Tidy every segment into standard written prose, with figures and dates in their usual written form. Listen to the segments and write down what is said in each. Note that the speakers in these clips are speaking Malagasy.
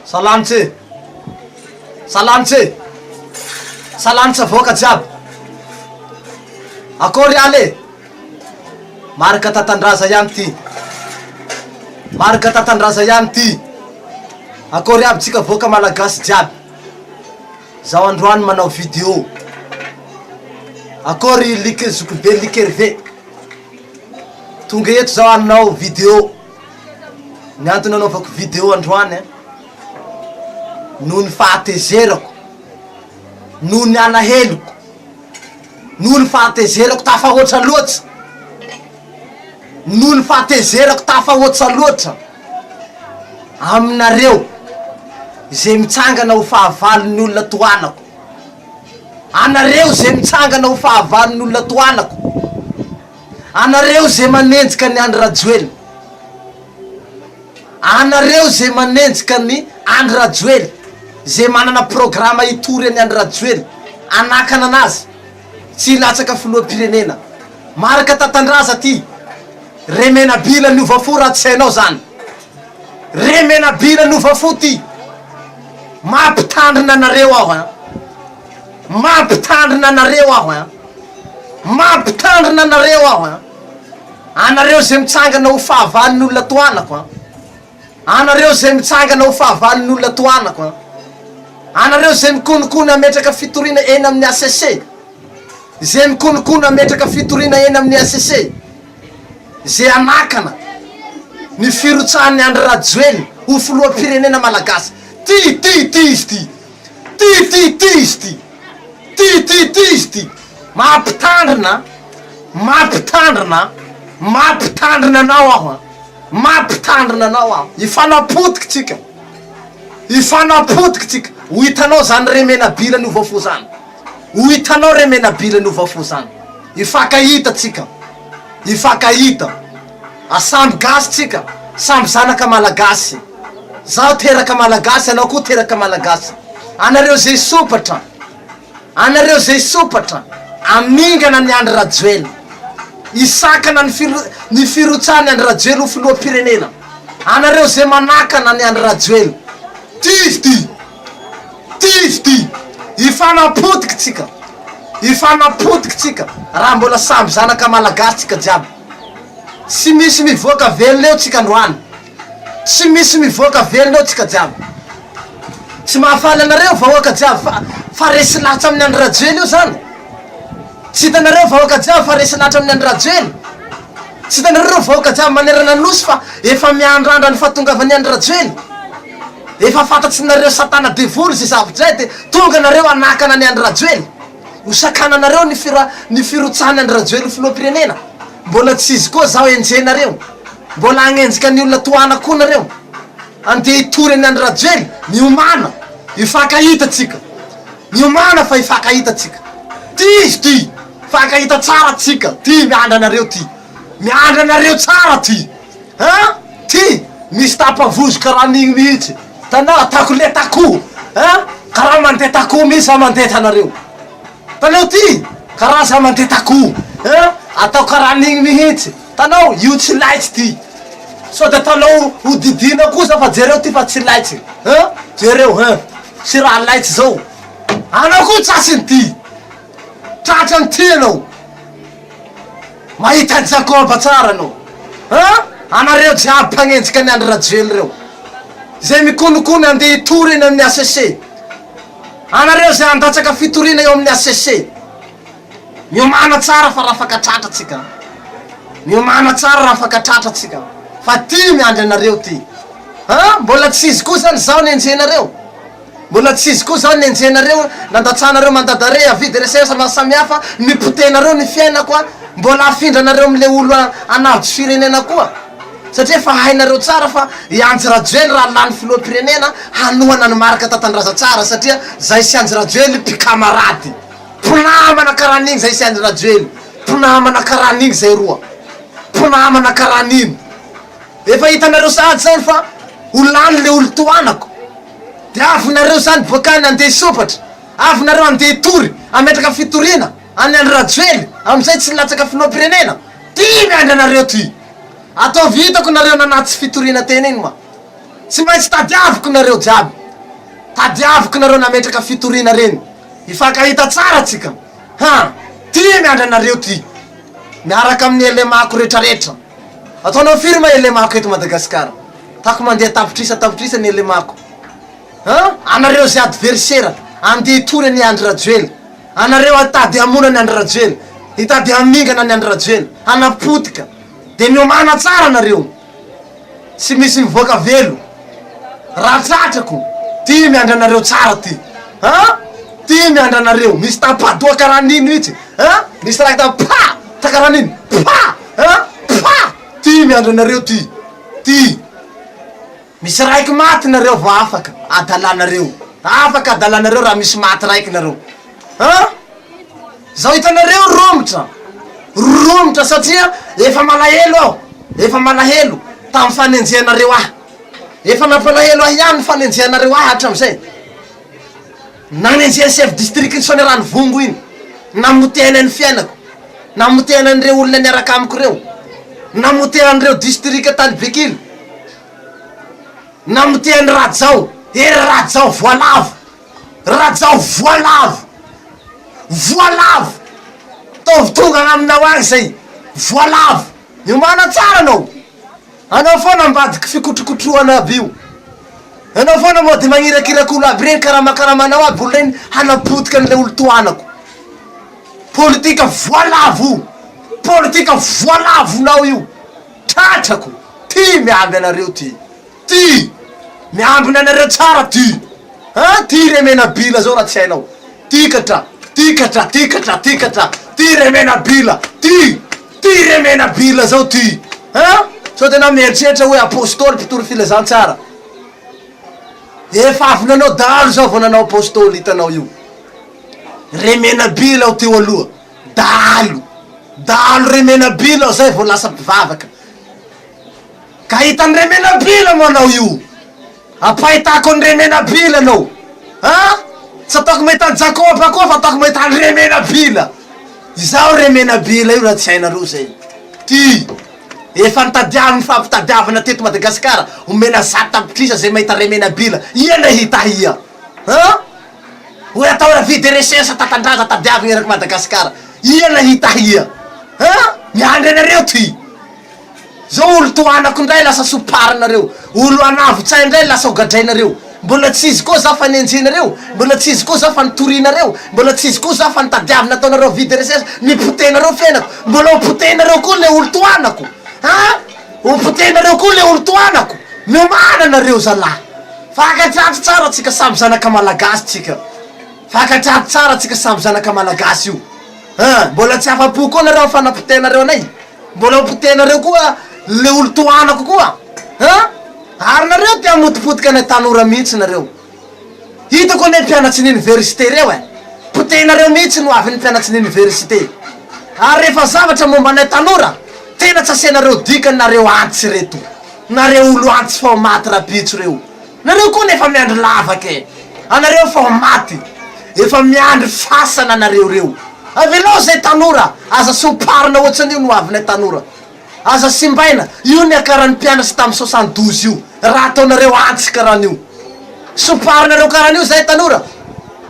Salanitra e! Salanitra e! Salanitra vahoaka jiaby! Akory ala e! Marc Tatandraza ihany ty! Marc Tatandraza ihany ty! Akory aby tsika vahoaka malagasy jiaby! Zaho androany manao video. Akory Luc Zokibe Luc Hervé! Tonga eto zaho hanao video. Ny antony anaovako video androany an, noho ny fahatezerako, noho ny alaheloko, noho ny fahatezerako tafahoatra loatra, noho ny fahatezerako tafahoatra loatra aminareo izay mitsangana ho fahavalon'ny olona tohanako, anareo izay mitsangana ho fahavalon'ny olona tohanako. Anareo ze manenjika an'i Andry Rajoelina, anareo ze manenjika an'i Andry Rajoelina, ze manana programa hitory an'i Andry Rajoelina, hanakana anazy tsy hilatsaka filoham-pirenena. Marc Tatandraza ty, Remenabila niova fo raha tsy hainao zany. Remenabila niova fo ty. Mampitandrina anareo aho an. Mampitandrina anareo aho an. Mampitandrina anareo aho an! Anareo izay mitsangana ho fahavalon'ny olona tohanako an! Anareo izay mitsangana ho fahavalon'ny olona tohanako an! Anareo izay mikonokono hametraka fitoriana eny amin'ny hcc, izay mikonokono hametraka fitoriana eny amin'ny hcc, izay hanakana ny firotsahan'i Andry Rajoelina ho filoham-pirenena malagasy. Ty, ty, ty izy ty! Ty, ty, ty izy ty! Ty ty ty izy ty! Mampitandrina mampitandrina mampitandrina anao aho an! Mampitandrina anao aho! Hifanapotika tsika! Hifanapotika tsika! Ho hitanao zany Remenabila niova fo zany! Ho hitanao Remenabila niova fo zany! Hifankahita tsika! Hifankahita! A samby gasy tsika! Samby zanaka malagasy! Zaho teraka malagasy, anao koa teraka malagasy! Anareo zay sompatra, anareo zay sompatra, amingana an'i Andry Rajoelina, hisakana ny firo, ny firotsahan'i Andry Rajoelina ho filoham-pirenena, anareo zay manakana an'i Andry Rajoelina, ty izy ty, ty izy ty, hifanapotika tsika, hifanapotika tsika, raha mbola samby zanaka malagasy tsika jiaby, tsy misy mivoaka velona eo tsika androany. Tsy misy mivoaka velona eo tsika jiaby. Tsy mahafaly anareo vahoaka jiaby fa fa resy lahatra amin'ny Andry Rajoely io zany. Tsy hitanareo vahoaka jiaby fa resy lahatra amin'ny Andry Rajoely. Tsy hitanareo ireo vahoaka jiaby manerana ny nosy fa efa miandrandra ny fahatongavan'i Andry Rajoely. Efa fantatsinareo satana devoly izay zavatra izay de tonga nareo hanakana an'i Andry Rajoely. Ho sakananareo ny fira ny firotsahan'i Andry Rajoely ho filoham-pirenena. Mbola tsy izy koa zaho enjehinareo. Mbola hagnenjika ny olona tohana koa nareo. Andeha hitory an'i Andry Rajoely, miomàna, hifankahita tsika. Miomàna fa hifankahita tsika. Ty izy ty, hifankahita tsara tsika, ty miandry anareo ty. Miandry anareo tsara ty. Hein? Ty, misy tapa-vozo karaha an'igny mihitsy. Hitanao, ataoko letakoho. Hein? Karaha mandeta akoho mihitsy za mandeta anareo. Hitanao ty, karaha za mandeta akoho. Hein? Atao karaha an'igny mihitsy. Hitanao, io tsy laitsy ty. Sao de ataonao ho didiana kosa fa jereo ty fa tsy laitsy. Hein? Jereo hein. Tsy raha laitsy zao. Anao koa tratrin'ity. Tratran'ity ianao. Mahita an'i Jakoba tsara anao. Hein? Anareo jiaby mpagnenjika an'i Andry Rajoely reo. Zay mikonokona andeha hitory eny amin'ny HCC. Anareo zay handatsaka fitoriana eo amin'ny HCC. Miomàna tsara fa raha afaka tratra tsika. Miomàna tsara raha afaka tratra tsika. Fa ty miandry anareo ty. Hein? Mbola tsy izy koa zany zaho nenjehinareo. Mbola tsy izy koa zany nenjehinareo, nandatsahanareo mandat d'arrêt, avis de recherche maro samihafa, nipotehinareo ny fiainako a, mbola afindranareo amle olo hanavotsy firenena koa. Satria efa hainareo tsara fa i Andry Rajoely raha lany filoham-pirenena hanohana an'i Marc Tatandraza tsara satria zay sy Andry Rajoely mpikamarady. Mpinamana karaha an'igny zay sy Andry Rajoely, mpinamana karaha an'igny zay roa, mpinamana karaha an'igny. Efa hitanareo sahady zany fa ho lany le olo tohanako, de avy nareo zany boaka any andeha hisopatra, avy nareo andeha hitory, hametraka fitoriana an'i Andry Rajoely, amizay tsy nilatsaka filoham-pirenena, ty miandry anareo ty, ataovy hitako nareo nanatsy fitoriana teny igny ma, tsy maintsy tadiaviko nareo jiaby. Tadiaviko nareo nametraka fitoriana reny. Hifankahita tsara tsika. Ha! Ty miandry anareo ty. Miaraka amin'ny elemako retraretra. Ataonao firy ma elemako eto Madagasikara? Tako mandeha tapitrisa tapitrisa ny elemako. Ha? Anareo zay adversera andeha hitory an'i Andry Rajoelina. Anareo hitady hamono an'i Andry Rajoelina. Hitady hamingana an'i Andry Rajoelina. Hanapotika. Dia miomàna tsara nareo. Tsy misy mivoaka velo. Raha tratrako, ty miandry anareo tsara ty. Ha? Ty miandry anareo. Misy tapa-doha karaha an'iny mihitsy. Ha? Misy raha hita pa! Ta karaha an'iny. Pa! Ha? Pa! Ty miandry anareo ty. Ty. Misy raiky maty nareo vao afaka adalanareo. Afaka adalanareo raha misy maty raiky nareo. Ha? Zao hitanareo romotra, romotra satria efa malahelo aho, efa malahelo tamin'ny fanenjehanareo ahy. Efa nampalahelo ahy ihany ny fanenjehanareo ahy hatramin'izay. Nanenjehan'ny chef district-n'i Soanierana-Ivongo iny, namotehana ny fiainako, namotehana an'ireo olona niaraka amiko ireo, namotehan'ireo distrika tany Bekily, namotehan'i Rajao, Hery Rajao voalavo. Rajao voalavo! Voalavo! Ataovy tonga any aminao agny zay! Voalavo! Miomàna tsara anao! Anao foana ambadiky fikotrokotrohana aby io! Anao foana mody magnirakiraka olo aby regny karamakaramanao aby olo regny hanapotika an'le olo tohanako! Politika voalavo io! Politika voalavonao io! Tratrako! Ty miamby anareo ty! Ty! Miambina anareo tsara ty! An! Ty Remenabila zao raha tsy hainao. Ty katra! Ty katra! Ty katra! Ty katra! Ty Remenabila! Ty! Ty Remenabila zao ty! An! Sao de enao mieritreritra hoe apostoly mpitory filazantsara. Efa avy nanao dahalo zao vao nanao apostoly hitanao io. Remenabila aho teo aloha. Dahalo! Dahalo Remenabila aho zay vao lasa mpivavaka. Ka hitan'i Remenabila moa anao io? Ampahitako an'i Remenabila anao. An? Tsy ataoko mahita an'i Jakoba koa fa ataoko mahita an'i Remenabila. Izaho Remenabila io raha tsy hainareo izay. Ty! Efa nitadiaviny fampitadiavana teto Madagasikara, omena 100 tapitrisa izay mahita Remenabila. Ia nahita ia? An? Hoe atao avis de recherche tatandraza tadiavina eraky Madagasikara. Ia nahita ia? An? Miandry anareo ty. Zao olo tohanako ndray lasa soparinareo, olo hanavotsay ndray lasa ho gadrainareo, mbola tsy izy koa za fa nenjehinareo, mbola tsy izy koa za fa nitorianareo, mbola tsy izy koa za fa nitadiavina ataonareo vide recherche, nipotehinareo fiainako, mbola ho potehinareo koa le olo tohanako an! Ho potehinareo koa le olo tohanako, miomàna nareo zalahy, fankatiavy tsara tsika samy zanaka malagasy tsika, fankatiavy tsara tsika samy zanaka malagasy io an! Mbola tsy afa-po koa nareo am fanapotehanareo anay. Mbola ho potehinareo koa le olo tohanako koa an! Ary nareo te hamotipotika anay tanora mihitsy nareo. Hitako anie mpianatry ny université reo e! Potehinareo mihitsy ny ho avin'ny mpianatry ny université. Ary rehefa zavatra momba anay tanora, tena tsy asianareo dikany nareo antsy reto. Nareo olo antsy fa ho maty rapitso reo. Nareo koa nefa miandry lavaka e! Anareo fa ho maty. Efa miandry fasana nareo reo. Avelao zay tanora, aza somparina ohatran'io ny hoavinay tanora. Aza simbaina, io niakaran'ny mpianatra tamin'ny 72 io, raha ataonareo antsy karan'io. Somparinareo karan'io zahay tanora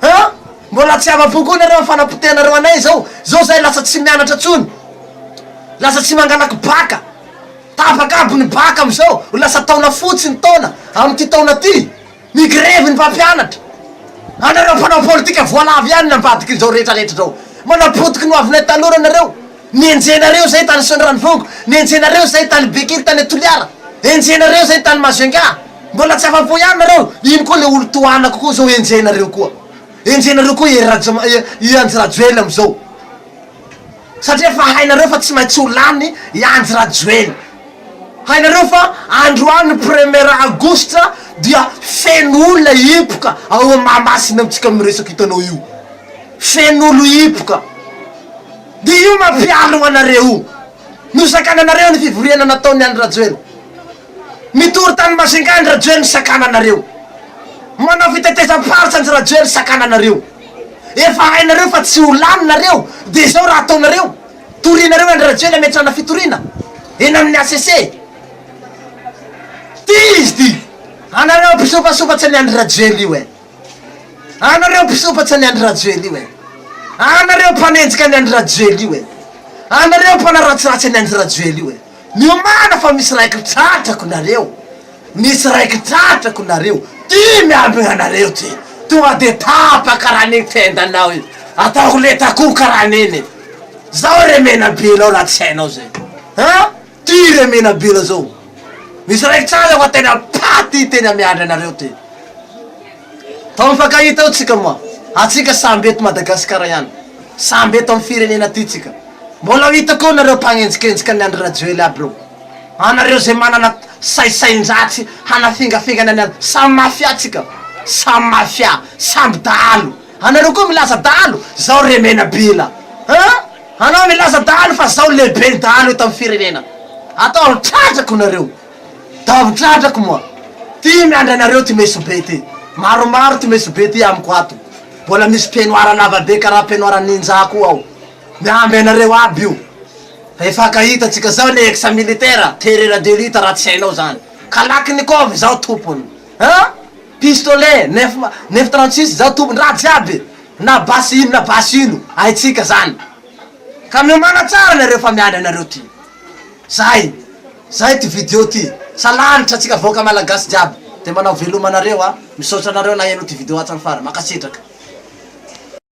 an! Mbola tsy afa-po koa nareo amin'ny fanapotehanareo anay zao, zao zahay lasa tsy mianatra tsony, lasa tsy mangalaky baka, tapaka aby ny baka amizao, ho lasa taona fotsy ny taona amin'ity taona ty. Migrevy ny mpampianatra. Anareo mpanao politika voalavo ihany ny ambadik'izao rehetra rehetra izao. Manapotiky ny hoavinay tanora nareo. Nenjehinareo zay tany Soanierana-Ivongo, nenjehinareo zay tany Bekily tany Toliara, enjehinareo zay tany Majunga. Mbola tsy afa-po ihany nareo. Iny koa le olo tohanako koa zao enjehinareo koa. Enjehinareo koa i Hery Rajo i Andry Rajoelina amizao. Satria efa hainareo fa tsy maintsy ho lany i Andry Rajoelina. Hainareo fa androany premier aogositra dia feno olona hipoka ao Mahamasina amintsika miresaka hitanao io. Feno olo hipoka. Dia io mampialogna anareo io. Nosakananareo ny fivoriana nataon'i Andry Rajoelina. Nitory tany Majunga Andry Rajoelina sakananareo. Manao fitetezam-paritra Andry Rajoelina sakananareo. Efa hainareo fa tsy ho lany nareo dia izao raha ataonareo, torianareo Andry Rajoelina ametrahana fitoriana eny amin'ny HCC. Ty izy ty! Anareo mpisofasofa tsy an'i Andry Rajoelina io e! Anareo mpisompatsy an'i Andry Rajoely io e! Anareo mpanenjika an'i Andry Rajoely io e! Anareo mpanaratsiratsy an'i Andry Rajoely io e! Miomàna fa misy raiky tratrako nareo! Misy raiky tratrako nareo! Ty miambigna anareo ty! Tonga de tapaka raha n'igny tendanao io! Ataoko letakoho karaha n'igny! Zao re menabila ao raha tsy hainao zay! An! Ty re menabila zao! Misy raiky tsara fa tena paty tena miandry anareo ty! Tao mifankahita eo tsika moa. Atsika samby eto Madagascar ihany. Samby eto am firenena ty tsika. Mbola ho hitako eo nareo mpagnenjikenjika an'i Andry Rajoely aby reo. Anareo zay manana saisaindratsy hanafingafingana an'i Andry. Samy mafia tsika. Samy mafia. Samby dahalo. Anareo koa milaza dahalo. Zao re menabila. Hein? Anao milaza dahalo fa zao lehiben'ny dahalo eto am firenena. Atao tratrako nareo. Davidradrak moa ty miandry anareo ty mesobe ty maromaro ty mesobe ty amiko ato mbola misy peignoir lava be karaha peignoir ninja koa ao miamby anareo aby io fa hifankahita tsika zao le ex militaire terreur d'elite raha tsy hainao zany kalachnikov zao tompony an pistolet neuf neuf 36 zao tompony raha jiaby na basy ino na basy ino haitsika zany ka miomàna tsara nareo fa miandry anareo ty zay Zay ty video ty. Salanitra tsika vahoaka malagasy jiaby. De manao veloma anareo a. Misaotra anareo naheno ty video hatrany farany. Mankasitraka.